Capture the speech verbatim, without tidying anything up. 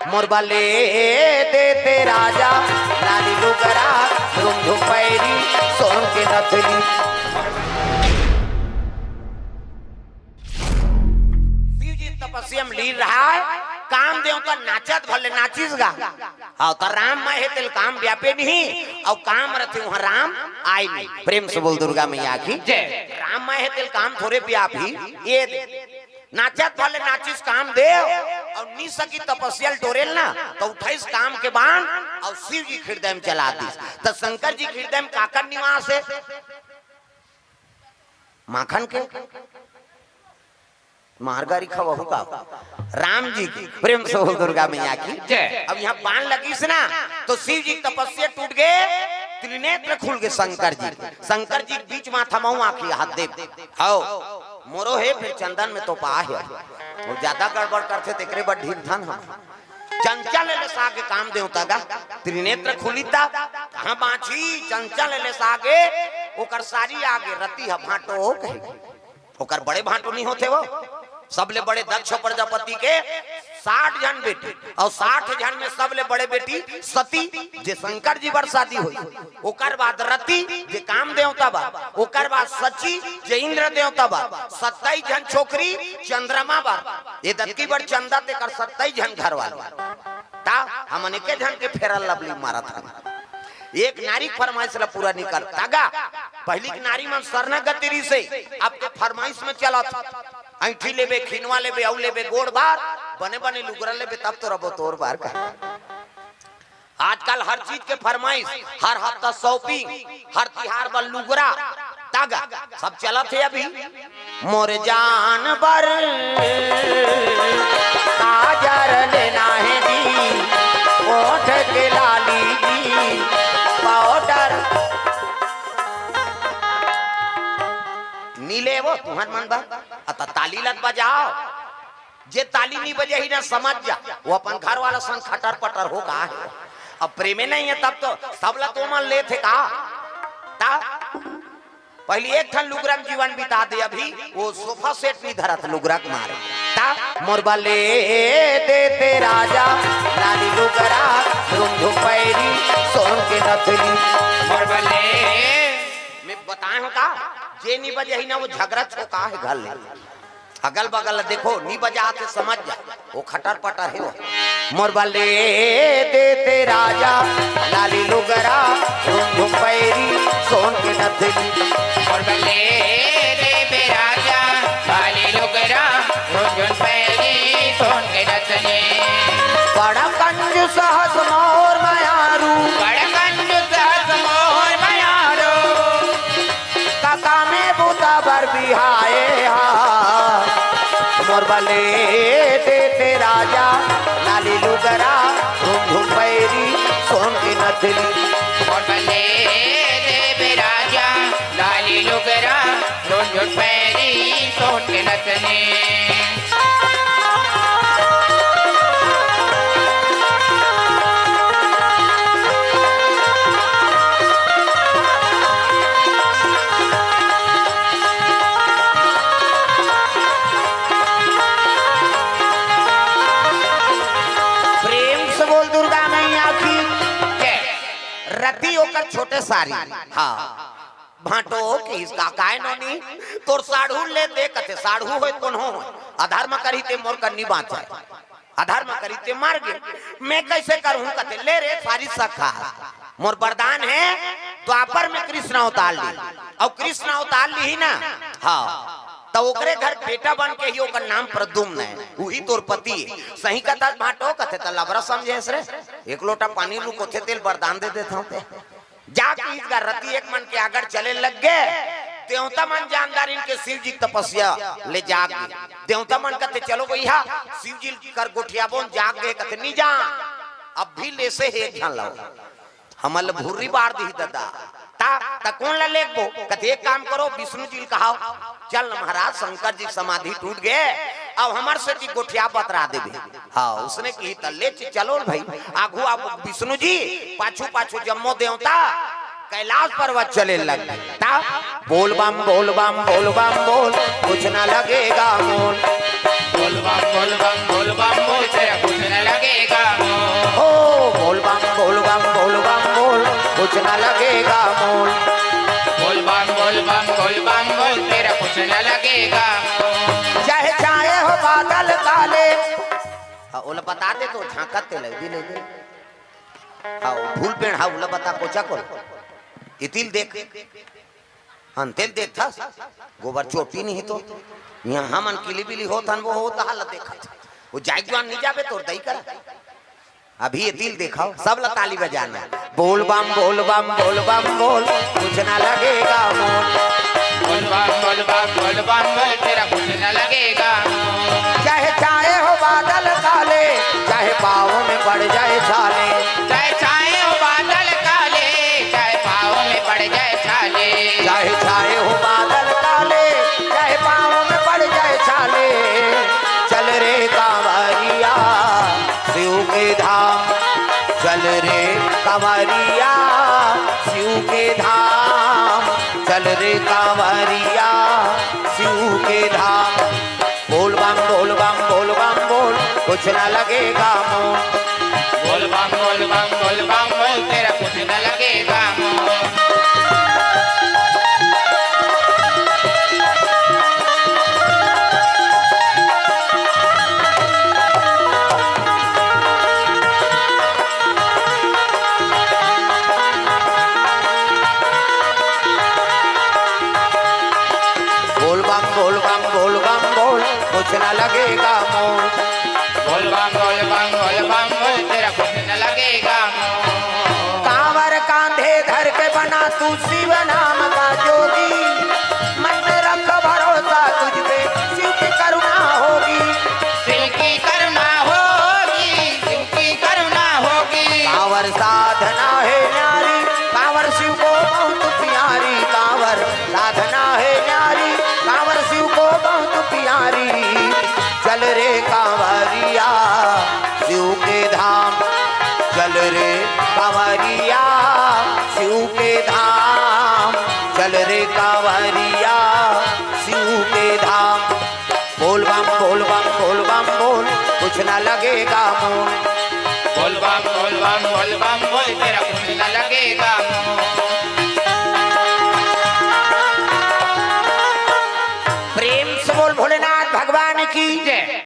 मोर बले दे दे राजा, लाली लुगरा, रुंझुन पैरी, सोन के नथली। शिव जी तपस्या में लीन रहा है, काम देवता नाचत भले नाचिस गा। हाँ, त राम मैं हे तेल काम व्यापे नहीं, अउ काम रथे वहाँ राम आय नहीं। प्रेम से बोल दुर्गा मैया की जय। राम मैं हे तेल काम थोरे व्यापी, ये दे। नाचत भले नाचिस काम देव, अउ नी सकी तपस्या ल टोरेल ना, त उठाइस काम के बाण, अउ शिव जी के हृदय में चला दिस। त शंकर जी के हृदय में काकर निवास है? माखन के? मारगारी खवहू का? राम जी की। प्रेम से बोल दुर्गा मैया की जय। अब यहाँ बाण लगिस ना, तो शिव जी की तपस्या टूट गए, त्रिनेत्र खुल गए शंकर जी। शंकर जी के बीच माथा मऊ आँखी हाथ देव। हव, मोरो हे, फिर चंदन में तो पा है। वो ज्यादा गड़बड़ करथे, तेकरे बर ढील थन हम। चंचल ले सागे काम देवता गा, त्रिनेत्र खुलिता, कहाँ बाँची? चंचल ले सागे, ओकर सारी आगे रति ह भांटो कहे। ओकर बड़े भांटो नहीं होथे वो, सबले बड़े दक्ष प्रजापति के साठ झन बेटी, अउ साठ झन में सबले बड़े बेटी सती, जे शंकर जी बर शादी होई। ओकर बाद रति, जे काम देवता बर, ओकर बाद शची, जे इंद्र देवता बर, सत्ताईस झन छोकरी चंद्रमा बर, ये दतकी बर चंदा तेकर सत्ताईस झन घर वाले। ता हमन एके झन के फेरल लवली मारत हन। एक नारी के फरमाइश ला पूरा नहीं करता गा। पहली के नारी मन शरणागति रहिसे, अब के फरमाइश में चलत। ऐंठी लेबे, खिनवा लेबे, अउ लेबे गोड़ बार, बने बने लुगरा लेबे, तब तो रबो तोर बार कहे। आजकल हर चीज के फरमाइश, हर हफ्ता shopping, हर तिहार बर लुगरा, तागा, सब चलत हे अभी। मोर जान बर काजर लेना हे जी, ओठ के लाली जी, powder। नी लेवो तुहर मन बर, अत ताली लत बजाओ। जे ताली नी बजाही ना, समझ जा, वो अपन घर वाला संग खटर पटर हो गा हे। अब प्रेमे नहीं है, तब तो सबला तो मन लेथे का? ता पहली एक ठन लुगरा में जीवन बिता दे, अभी वो sofa set नहीं धरत लुगरा के मारे। ता मोर बले दे दे राजा, लाली लुगरा, रुंझुन पैरी, सोन के नथली। मोर बले, मैं बताए हूँ का, जे नी बजाही ना, वो झगरा छोका हे घर ले। अगल बगल देखो, नी बजात हे, समझ जा, वो खटर पटर हे वो। मोर बले दे दे राजा, लाली लुगरा, रुंझुन पैरी, सोन के नथली। मोर बले दे दे राजा, लाली लुगरा, रुंझुन पैरी, सोन के नथली। बड़ा कंजूस हस मोर मयारू, बड़ा कंजूस हस मोर मयारू। काका में बूता बर बिहाए हा। मोर बले दे दे राजा, लाली लुगरा, रुंझुन पैरी, सोन के नथली। मोर बले दे दे राजा, लाली लुगरा, रुंझुन पैरी, सोन के नथली। प्रेम से बोल दुर्गा मैया की जय। रति ओकर छोटे सारी। हाँ। भांटो किहिस का, काय नोनी, तोर साढ़ू ले दे कथे, साढ़ू होय कोनो होय, अधर्म करही ते मोर कन्नी बाँचे, अधर्म करही ते मर गे, मैं कैसे करहूँ कथे, ले रे सारी सखा, मोर वरदान हे, द्वापर में कृष्ण अवतार ली, अउ कृष्ण अवतार लीही ना, हाँ, त ओकरे घर बेटा बन के ही ओकर नाम प्रद्युम्न हे, उही तोर पति हे, सही कथा भांटो कथे त लबरा समझे हस रे, एक लोटा पानी रुकोथे तेल वरदान दे देत हँव ते। जा किहिस गा रति एक मन के आगर चले लग गे। देवता मन जानदारिन के शिव जी के तपस्या ले जाग गे। देवता मन कथे, "चलो भैया, शिव जी कर गोठियाबोन जाग गे।" कथे, "नी जा, अब भी लेसे हे एक झन लाओ। हमन ल भुर्री बार दिही ददा।" ता, ता कोन ल लेगबो? कथे, "एक काम करो, विष्णु जी ल कहाओ।" चल न महाराज, शंकर जी के समाधि टूट गे, अब हमर सेती गोठिया बतरा देबे। हाँ, उसने किही त ले च-, चलो न भाई, आगू आप विष्णु जी, पाछू पाछू जम्मो देवता कैलाश पर्वत चले लग। ता बोल बम, बोल बम, बोल बम, बोल, कुछ न लगेगा मोल। बोल बम, बोल बम, बोल बम, बोल, तेरा कुछ न लगेगा। लगेगा मोल। बोल बम बोल बम बोल बम बोल, तेरा कुछ न लगेगा। चाहे छाए हो बादल काले। हाँ, ओला बता दे तो झांकत ते लग दिले दे। हाँ, फूल पेड़, हाँ, ओला बता कोचा कोल। इतिल देख। हाँ, तेल देखथस। गोबर चोटी नहीं तो। यहाँ हमन किली बिली होत हन, वो होत हाल देखत। वो जाय जुआन नहीं जाबे तोर दई करा। अभी ये दिल देखाओ, सब ला ताली बजाना। बोल बम, बोल बम, बोल बम, बोल, कुछ ना लगेगा मोल। बोल बम बोल बम बोल बम बोल, तेरा कुछ न लगेगा। चाहे छाए हो बादल काले, चाहे पाँव में पड़ जाए छाले। चाहे छाए हो बादल काले, चाहे पाँव में पड़ जाए छाले। चाहे छाए हो बादल काले, चाहे पाँव में पड़ जाए छाले। चल रे कांवरिया शिव के धाम, चल रे कांवरिया शिव के धाम, चल रे कांवरिया शिव के धाम। बोल बम बोल बम बोल बम बोल, कुछ ना लगेगा मोल। बोल बम बोल बम बोल बम बोल, तेरा कुछ न लगेगा मोल। बोल बम बोल बम बोल बम बोल, कुछ ना लगेगा मोल। बोल बम बोल बम बोल बम बोल, तेरा कुछ न लगेगा मोल। कांवर कांधे धर के बना तू शिव नाम का जोगी, मन में रख भरोसा तुझ पे, शिव की करुणा होगी। शिव की करुणा होगी, शिव की करुणा होगी। कांवर साधना है न्यारी, कांवर शिव को बहुत प्यारी। कांवर साधना है न्यारी, कांवर शिव को बहुत प्यारी। चल रे कांवरिया शिव के धाम, चल रे कांवरिया शिव के धाम, चल रे कांवरिया शिव के धाम। बोल बम बोल बम बोल बम बोल, कुछ ना लगेगा मोल। बोल बम बोल बम बोल बम बोल, तेरा कुछ न लगेगा